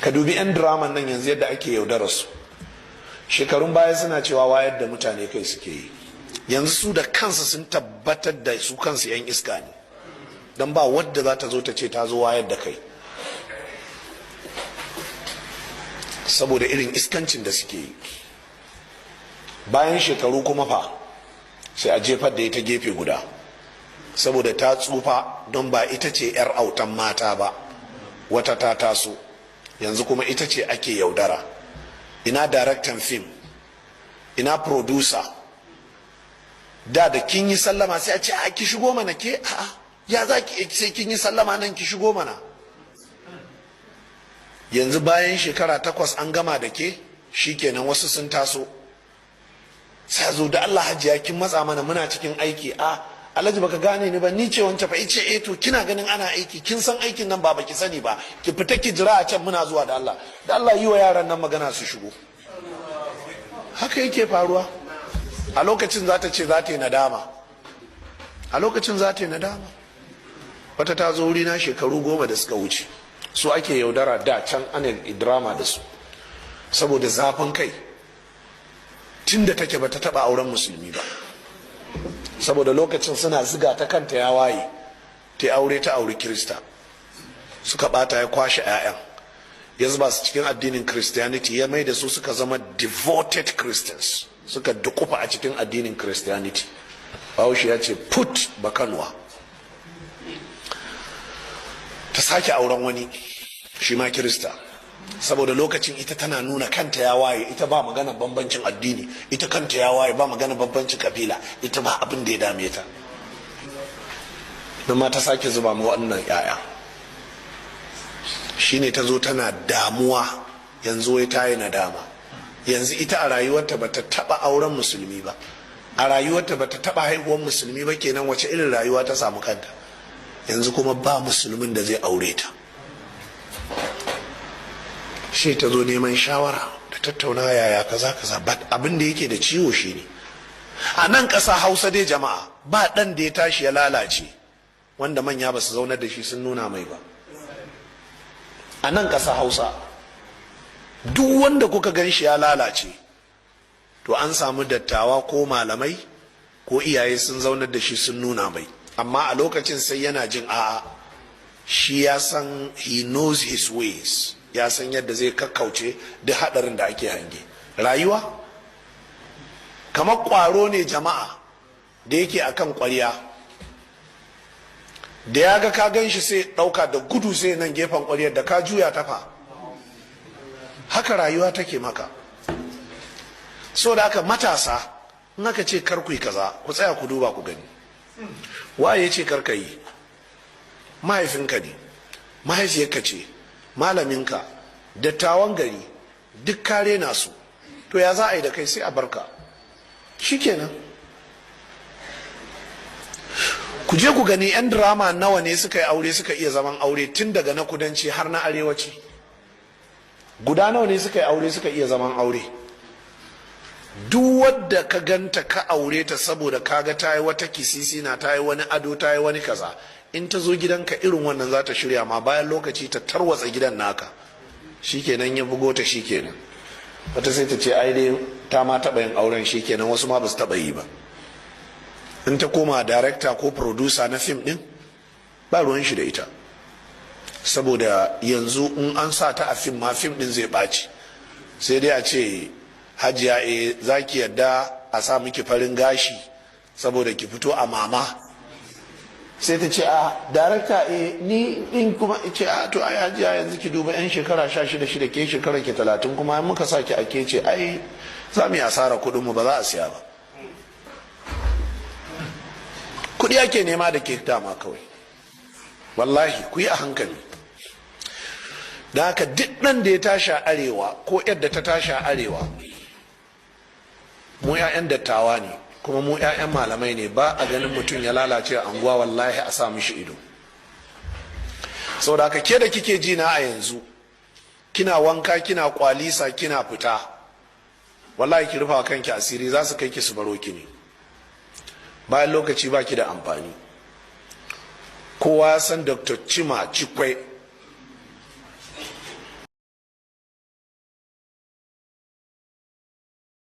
Ka dubi 'yan draman nan yanzu yadda ake yaudarar su. Shekarun baya suna cewa wayar da mutane kai suke yi. Yanzu su da kansu sun tabbatar da su kansu 'yan iska ne, don ba wadda za ta zo ta ce ta zo wayar da kai saboda irin iskancin da suke yi. Bayan shekaru kuma fa sai a jefar da ita gefe guda saboda ta tsufa, don ba ita ce 'yar autan mata ba, wata ta taso yanzu kuma ita ce ake yaudara. Ina daraktan fim? Ina producer? Da da kin yi sallama sai a ce, "A ki shigo mana ke, a ya za ki sai kin yi sallama nan, ki shigo mana." Yanzu bayan shekara 8 an gama da ke, shikenan, wasu sun taso, sai zo, "Da Allah hajiya, kin matsa mana, muna cikin aiki." "A alhaji, baka gane ni ba, ni ce wancan fa." "Ce eh, to kina ganin ana aiki, kin san aikin nan ba baki sani ba, ki fita ki jira a can, muna zuwa. Da Allah, da Allah, yi wa yaran nan magana su shigo." Haka yake faruwa. A lokacin za ta ce za ta yi nadama, a lokacin za ta yi nadama. Wata ta zo wurina shekaru 10 da suka wuce. Su ake yaudara da can, ana drama da su saboda zafin kai. Tun da take bata taba auren musulmi ba, saboda lokacin suna ziga ta, kanta ya waye, ta aure, ta auri Kirista, suka bata, ya kwashe 'ya'yan ya zuba su cikin addinin Christianity, ya mai da su suka zama devoted Christians, suka dukufa a cikin addinin Christianity. Bahaushe ya ce put bakanwa. Ta sake auren wani, shi ma Kirista, saboda lokacin ita tana nuna kanta ya waye, ita ba magana bambancin addini, ita kanta ya waye, ba magana bambancin kabila, ita ba abin da ya dame ta. Nan ma ta sake zuba mu wannan yaya. Shine ta zo tana damuwa yanzu, wai ta yi nadama. Yanzu ita a rayuwarta ba ta taba auren musulmi ba, a rayuwarta ba ta taba haihuwar musulmi ba. Kenan wace irin rayuwa ta samu kanta? Yanzu kuma ba musulmin da zai aure ta. Shi ta zo neman shawara da tattauna, yaya kaza kaza. Abin da yake da ciwo shine, a nan ƙasa Hausa dai jama'a, ba ɗan da ya tashi ya lalace wanda manya ba su zaunar da shi sun nuna mai ba. A nan ƙasa Hausa, duk wanda kuka gan shi ya lalace, to an samu dattawa ko malamai ko iyaye sun zaunar da shi sun nuna mai. Amma a lokacin sai yana jin a'a, shi ya san, he knows his ways, ya san yadda zai kakkauce duk hadarin da ake hange. Rayuwa kamar kwaro ne jama'a da yake akan kwarya, da ya ga ka gan shi sai dauka da gudu, sai nan gefen kwaryar, da ka juya tafa. Haka rayuwa take maka. So da haka matasa, in aka ce kar ku yi kaza, ku tsaya ku duba ku gani waye ce kar ka yi. Mahaifinka ne, mahaifiyarka ce, malaminka, dattawan gari, duk kare na su, to ya za a yi da kai? Sai a barka, shikenan. Ku je ku gani 'yan drama nawa ne suka yi aure suka iya zaman aure, tun daga na kudanci har na arewaci. Guda nawa ne suka yi aure suka iya zaman aure? Duk wadda ka ganta ka aure ta saboda kaga ta yi wata kisisi na, ta yi wani ado, ta yi wani kaza, in ta zo gidanka irin wannan za ta shirya ma. Bayan lokaci ta tarwatsa gidan naka, shikenan, ya bugo ta, shikenan. Wata sai ta ce ai dai ta ma taɓa yin auren, shikenan. Wasu ma ba su taɓa yi ba. In ta koma, director ko producer na fim din ba ruwan shi da ita, saboda yanzu in an sa ta a fim ma, fim din zai ɓaci. Sai dai a ce, "Hajiya, e za ki yadda a sa miki farin gashi saboda ki fito a mama?" Sai ta ce, "A darakta, e ni din kuma." Ce, "A to ai hajiya, yanzu ki duba yan shekara 16 shida, ke shekara ke 30, kuma in muka sa ki a ke ce, ai za mu yi asara kuɗin mu, ba za a siya ba. Kuɗi ake nema da ke dama kawai." Wallahi ku yi a hankali. Da haka duk ɗan da ya tashi a arewa ko yadda ta tashi a arewa, mu 'ya'yan dattawa ne kuma mu 'ya'yan malamai ne, ba a ganin mutum ya lalace a anguwa wallahi a sa mishi ido. Saboda haka ke da kike ji na a yanzu, kina wanka, kina kwalisa, kina fita, wallahi ki rufa kanki asiri. Za su kai ki su baro ki ne. Bayan lokaci ba ki da amfani. Kowa ya san Dr. Chima Chikwe.